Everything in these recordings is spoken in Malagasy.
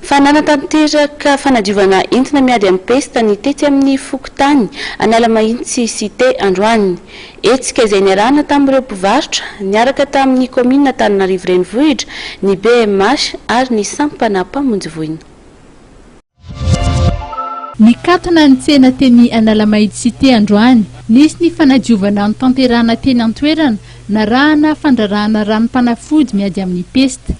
Fa nanatanteraka fanadiovana entina miady amin'ny pesta ny tetsy amin'ny fokontany Analamahitsy Cité androany. Hetsika izay niarahana tamin'ireo mpivarotra, niaraka tamin'ny kaominina Antananarivo Renivohitra, ny BMH ary ny sampana mpamonjy voina. Nikatona ny tsena teny Analamahitsy Cité androany. Nisy ny fanadiovana notanterahana teny an-toerana, narahana fandrarahana ranom-panafody miady amin'ny pesta.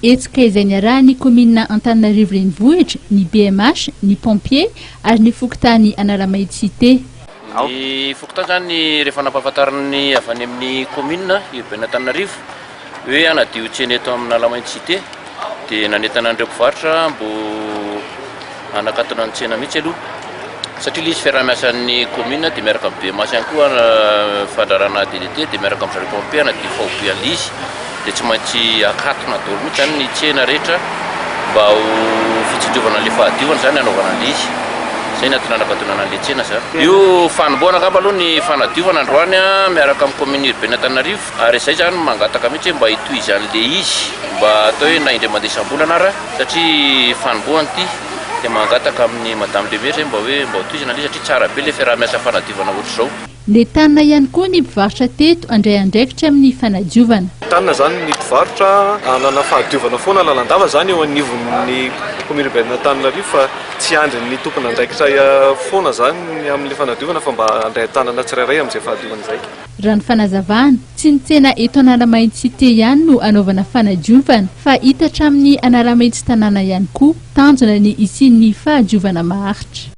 Hetsika izay niarahan'ny kaominina Antananarivo Renivohitra, ny BMH, ny pompiers ary ny fokontany Analamahitsy Cité. Ny fokontany izany rehefa nampahafantarin'ny avy any amin'ny kaominina urbaine Antananarivo hoe hanadio tsena eto amin'Analamahintsy Cité dia nanentana an'ireo mpivarotra mbo hanakatona ny tsena mihitsy aloha satria ilay izy fiaraha-miasan'ny kaominina dia miaraka amin'ny BMH ihany koa fandrarana DDT dia miaraka amin'ny zareo pompier hanadio faobe an'ilay izy dia tsy maintsy akatona daholo mihitsy izany ny tsena rehetra mba ho fitsinjovana an'ilay fahadiovana izany hanaovana an'ilay izy. Izay ny antony nanakatonana an'ilay tsena izany. Io fanombohana angamba aloha ny fanadiovana androany miaraka amin'ny commune urbaine Antananarivo ary izay izany mangataka mihitsy hoe mba hitohizan'ilay izy mba atao hoe na indray mandeha isam-bolana ara satria fanombohana ity dia mangataka amin'ny madame le maire izay mba hoe mba hotohizana ilay izy satria tsara be ilay fiaraha-miasa fanadiovana ohatr'izao. Nentanina ihany koa ny mpivarotra teto handray andraikitra amin'ny fanadiovana. Entanina izany ny mpivarotra hanana fahadiovana foana lalandava izany eo anivon'ny commune urbaine Antananarivo fa tsy hiandry ny tompon'andraikitra foana izany amin'ilay fanadiovana fa mba handray an-tanana tsirairay amin'izay fahadiovana izay. Raha ny fanazavana, tsy ny tsena eto Analamahitsy Cité ihany no anaovana fanadiovana fa hita hatramin'ny Analamahitsy tanàna ihany koa. Tanjona ny hisian'ny fahadiovana maharitra.